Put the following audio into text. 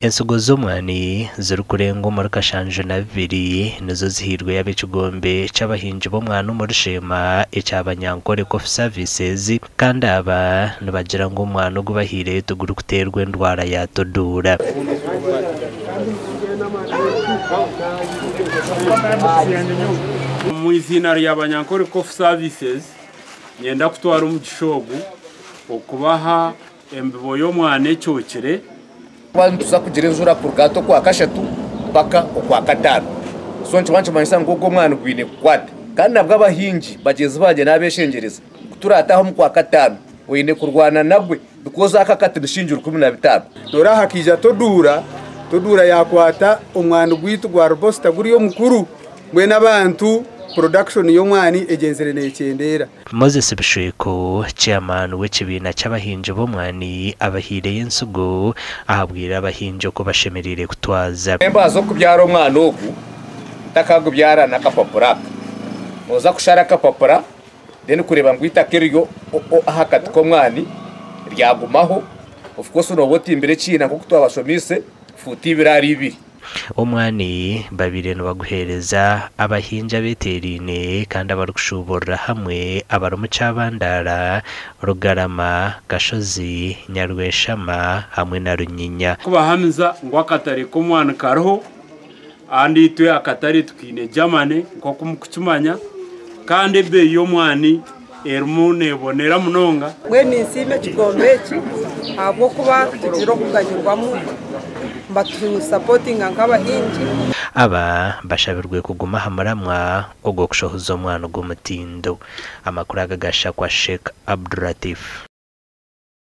Ensigo z'omwani zirikurenga omuri kashanju na bibiri nizo zihairweyo ab'ekigombe ky'abahingi b'omwani omuri Sheema ekya Banyankore Coffee Services kandi aba nibagira ngu omwani ogu bahaireyo tigurikuteerwa endwara ya toduura. Omu iziina rya Banyankore Coffee Services, niinyenda kutwara omugisha ogu okubaha embibo y'omwani ecookire. Twaba nituza kugira enjura kuruga hati Okwakashatu mpaka Okwakataano. So nikiba nikimanyisa ngu ogwo omwani gwine kukwata. Kandi nabwo abahingi bagyenzi bangye nabeshengyereza ku turaataahe omu Kwakataano oine kurwana nagwe because aka akati ni shilingi 15. Noreeba hakaija toduura, toduura yakwata omwani gwaitu gwa robusta guri omukuru mbwenu abantu production y'omwani egyenzire nekyendeera. Moses Bishweko, Chairman w'ekibiina ky'abahingi b'omwani abahaireyo ensigo, ahabwire abahingi oku bashemereire kutwaza. Embazo okubyara omwana ogu ntakagubyara n'akapapura aka. Noza kushara akapapura then kureeba ngu eitaka eriri aha kati k'omwani ryagumaho, of course nooba otimbire ekiina nk'oku twabashomeise fuuti ibiri ahari ibiri. Omwani babaire nibaguheereza abahingi abeteeraine kandi abarikushuuburira hamwe abarimu Kyabandara, Rugarama, Kashozi, Nyarweshama hamwe na Runyinya. Kubahamiza ngu akatare k'omwani kariho kandi itwe akatare tukaine Germany nk'oku murikukimanya kandi ebeeyi y'omwani erimu neebonera munonga. Mbwenu ninsiima ekigombe eki ahabw'okuba tugira okuganyirwamu nibatusapotinga nk'abahingi. Aba bashabirwe kuguma aha muramwa ogw'okushohoza omwani gw'omutindo. Amakuru aga gashakwa Sheikh Abdulatif.